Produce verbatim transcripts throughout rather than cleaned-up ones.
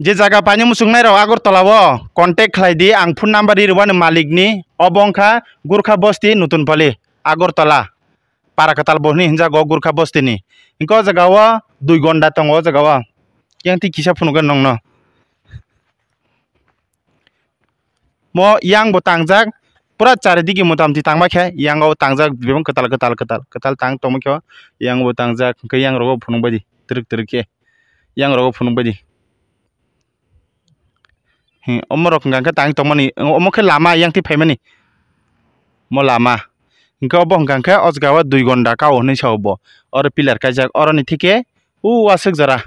Je jaga paina muchungnai rok Agartala o contact khlai di, ang phone number ri rwani malik ni, obo wngkha Gurkha Bosti Nutunpali, Agartala, para kwtal bo hwnwi hinjago Gurkha Bosti ni. Hwnkhe o jaga o dui gonda tongo o jaga o, yang twi kisa phunukgwi nongno. Mo yang bo tangjak, pura charidigi motamti tangma khe, yang o tangjak, bebak kwtal, kwtal, kwtal, kwtal tang tongma khe, yang bo tangjak, hwnkhe yang rogo phunuk bai di, twrwk, twrwk khe, yang rogo phunuk bai di. Hi, omo rok hwnkha khe tang tongmani, omo khe lama yang twi phaimani, mo lama, hwnkhe obo hwnkha khe o jaga o dui gonda kao hinwi sao bo, oro pillar kaijak, oroni thike o aswk jora.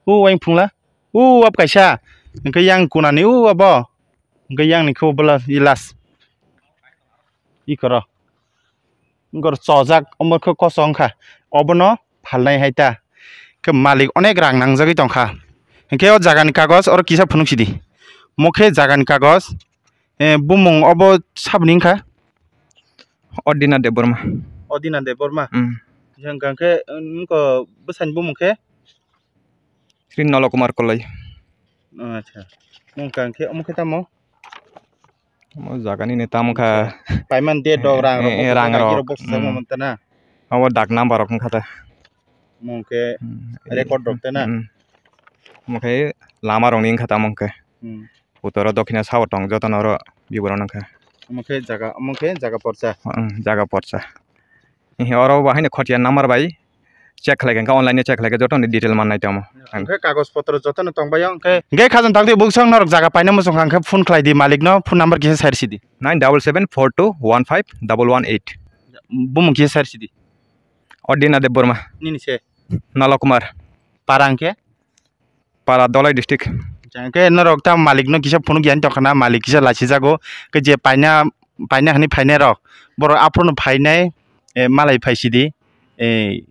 O uaing phungla. O abo kaisa. Hwnkhe yang kunani o abo. Hwnkhe yang ni khe o bwla last. Ikoro. Ikoro chojak omo khe kosong kha. Obono phalnai hai ta. Khe malik onek rang nangjagwi tongkha. Hwnkhe o jagani kagoj oro kisa phunuk sidi. Mo khe jagani kagoj. Eh, bumung obo saboni wngkha? Odina Debbarma. Odina Debbarma? Mm. Hwnkha khe, nokho bwsani bumung khe? Sri Nolo Kumar Koloi. Acha. Hwnkha khe, omo khe tamo? Omo jagani ni tamo kha. Paiman de dok rang rok, eh, eh, rang rok. Box sama mantana. Omo dak number rok wngkha ta. Omo khe record rok ta na? Mm. Omo khe lama rok ni wngkha tamo khe. Hmm. Utoro dokhina sao tong jotono oro biboron wngkha. Omo khe jaga, omo khe jaga porcha. Hmm, jaga porcha. Ehe, oro bo haino khotiya number bai check khlai kha, online check khlai kha, jotono detail mannai tamo. Hwnkhe kagoj potro jotono tongbaio, hwnkhe. Hwnkhe khajang tangdi buksong norok jaga paina muchung kha, hwnkhe phone khlai di malikno, phone number kisa share sidi. Nine double seven four two one five double one eight. Bumung kisa share sidi. Odina Debbarma. Nini se? Nolo Kumar. Para hwnkhe? Para Dholai district. Hwnkhe norok ta malik no kisa phunuk ya tongkha na, malik kisa lachijago, khe je paina, paina hwnwi phainai rok, borok aphuru no phainai, eh, malai phaisidi, eh,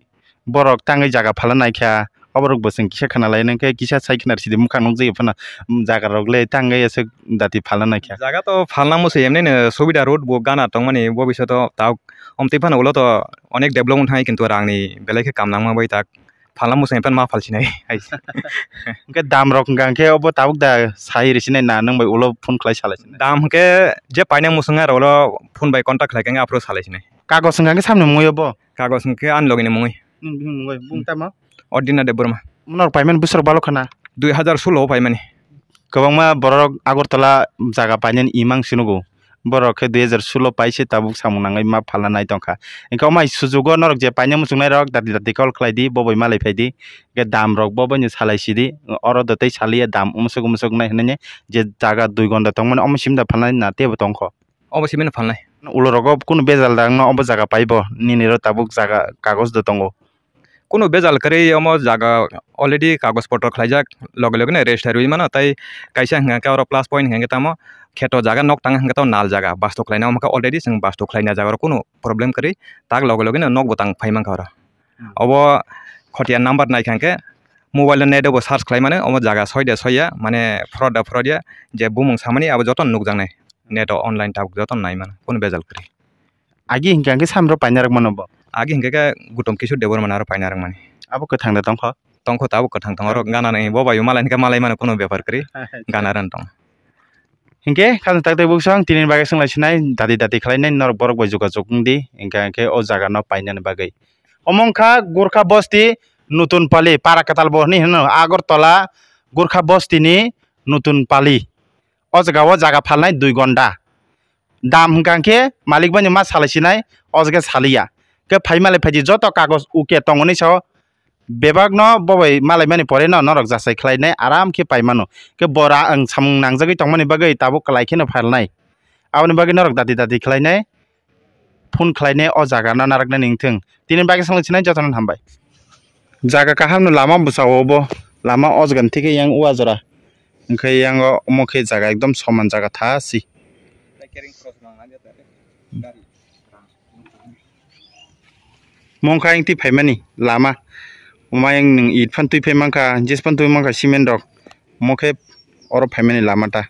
borok tangwi jaga phala naikha, oborok bo chwng kisa khna lai nang khe kisa sai khna sidi mukhang nukjagwi phano, jaga rok le tangwi aswk dati phala naikha. Jaga to phalna muchung emni no subida road bo gana tongmani bo bisingo to tabuk omtwi phano ulo to onek development hai kintu rang ni belai khe kam nangma bai tak. Phalna muchung pen ma phalsinai hai. Hwnkhe dam rok hwnkha hwnkhe obo tabuk da sai rwsinai na nwng bai ulo phone khlai salai sinai? Dam hwnkhe je paina muchung aro ulo phone bai contact khlai khe aphuru salai sinai. Kagoj hwnkha hwnkhe samni mungwi obo? Kagoj hwnkhe ani logi ni mungwi. Nini bini mungwi bung tamo? Ordina Debbarma. Norok paimani bwswk rok balo khana? Dui hazar solo o paimani. Kwbangma borok Agartala jaga painani imang sinugo. Borok khe dui hazar solo pai se tabuk samung nangwi ma phalna nai tongkha. Hwnkhe omo hai sujugo norok je paina muchungnai rok dati dati call khlai di, bo bai malai phai di. Hwnkhe dam rok bo bai no salai sidi, oro do tei saliya dam umsuk umsuk nai hwnwi je jaga dui gonda tongmani omo simi da phalnai na teibo tongkho. Obo simi no phalnai. Ulo rogo kunu bejal da wngno obo jaga pai bo nini ro tabuk jaga kagoj do tongo. Kunu bejal kwrwi omo jaga already kagoj potro khlaijak, loge loge no register rwi mano, tei kaisa hwnkha khe oro plus point hwnkha khe tamo kheto jaga nok tang hwnkha tamo nal jaga basto khlaina, omo khe already chwng basto khlaina jaga oro kunu problem kwrwi, tak loge loge no nok bo tang phai mankha oro. Hmm. Obo khotiya number naikha hwnkhe mobile o net o bo search khlai mano, omo jaga soide soya mane fraud da fraud ya, je bumung samani abo joto nukjaknai. Net o online tabuk joto nai mano, kunu bejal kwrwi. Agi hwnkhe hwnkhe samro paina rwk mano bo. Agi hwnkhe khe Gutom Kishore Debbarma aro paina rwk mani. Abo kwthang da tongkho? Tongkho, tabuk kwthang tongo, oro gana ni bo bai malai hwnkhe malai mano, kunu bepar kwrwi gana rwna tongo. Hwnkhe khajang tak tei buksong tini bagwi swng lai sinai, dati dati khlai nai norok borok bai jogajog wng di, hwnkhe hwnkhe o jaga no painani bagwi. Omo wngkha Gurkha Bosti Nutun Pali, para kwtal bo hwnwi hwno Agartala Gurkha Bosti ni Nutun Pali. O jaga o jaga phalnai dui gonda. Dam hwnkha hwnkhe malik bai no ma salai sinai, o jaga saliya. Khe phai malai phai di joto kagoj uke tongo hinwi sao, bebak no bo bai malai mani pore no norok jachai khlai nai aram khe pai mano. Khe bora ang samung nangjagwi tongmani bagwi tabuk kwlai kheno phalnai. Aboni bagwi norok dati dati khlai nai. Phone khlainai o jaga no narwknani wngthung. Tini bagwi swngchinai jotono hambai. Jaga kaham no lama bwsao bo, lama o jaga ni theke yang uajora. Hwnkhe yang o omo khe jaga ekdom soman jaga tha si. Mongkha yang twi phaimani lama. Omo yang nwng it phan twi phai mankha, jis phan twi mankha cement rok. Omo khe oro phaimani lama ta.